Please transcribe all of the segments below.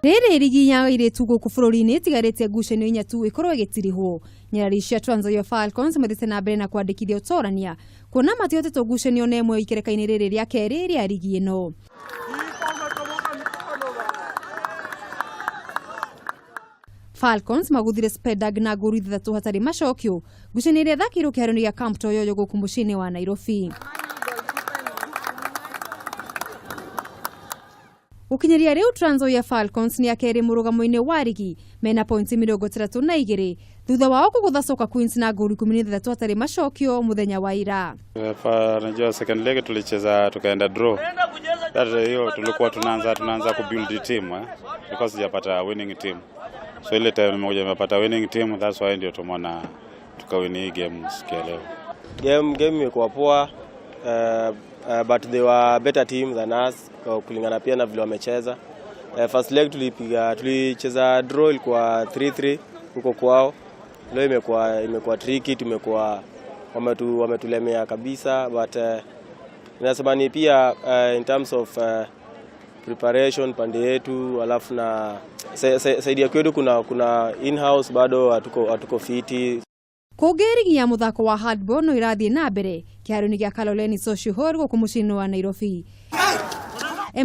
Rĩrĩ rigi ya airĩtu gũkũ bũrũri-inĩ ĩtigarĩte ngucanio inya tu ĩkorwo ĩgĩtirihwo. Nyarari cia Trans Nzoia Falcons mathiĩte na mbere na kwandĩkithia ũtorania kuona matihotetwo ngucanio na ĩmwe ikereka-inĩ rĩrĩ rĩa kerĩ rĩa rigi ĩno. Falcons maguthire Spedag na ngũru 6 hatarĩ macokio ngucanio ĩrĩa ĩthakĩirwo kĩharo-inĩ gĩa Camp Toyoyo gũkũ mũciĩ-inĩ wa Nairobi. Gũkinyĩria rĩu Trans Nzoia Falcons nĩ akerĩ mũrũgamo-inĩ wa rigi mena pointi 32 thutha wao kũgũtha Soka Queens na ngũru 13 hatarĩ macokio mũthenya wa ira. Hapa najua second leg tulicheza tukaenda draw. That hiyo tulikuwa tunaanza kubuild team eh. Because sijapata winning team. So ile time nimekuja nimepata winning team, that's why ndio tumeona tukawin hii game siku ya leo. Game imekuwa poa, but they were better team than us kwa kulingana pia na vile wamecheza. First leg tulicheza draw, ilikuwa 3-3 huko kwao. Leo imekuwa tricky, tumekuwa wametulemea kabisa, but nasema ni pia in terms of preparation pande yetu, alafu na side ya kwetu kuna in-house bado hatuko fiti. Kũngĩ rigi ya mũthako wa handball no ĩrathiĩ na mbere kĩharo-inĩ gĩa Kaloleni Social Hall gũkũ mũciĩ-inĩ wa Nairobi.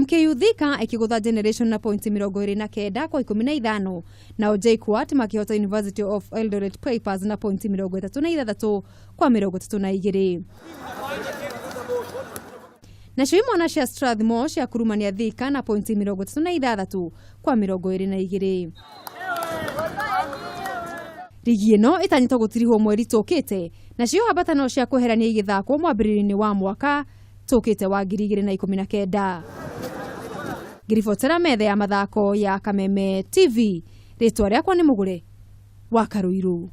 MKU Thika ĩkĩgũtha Generation na pointi 29 kwa 15, nao JKUAT makĩhota University of Eldoret Papers na pointi 36 kwa 32. Nacio imwana cia Strathmore cia kurumania Thika na pointi 36 kwa 22. Rigi ĩno ĩtanyĩtwo gũtirihwo mweri tũkĩte, nacio hambatano cia kweherania igĩthakwo mwambĩrĩrio-inĩ wa mwaka tũkĩte wa 2019. Ngĩribotera metha ya mathako ya Kameme TV, rĩtwa rĩakwa nĩ Mũgũre wa Karũirũ.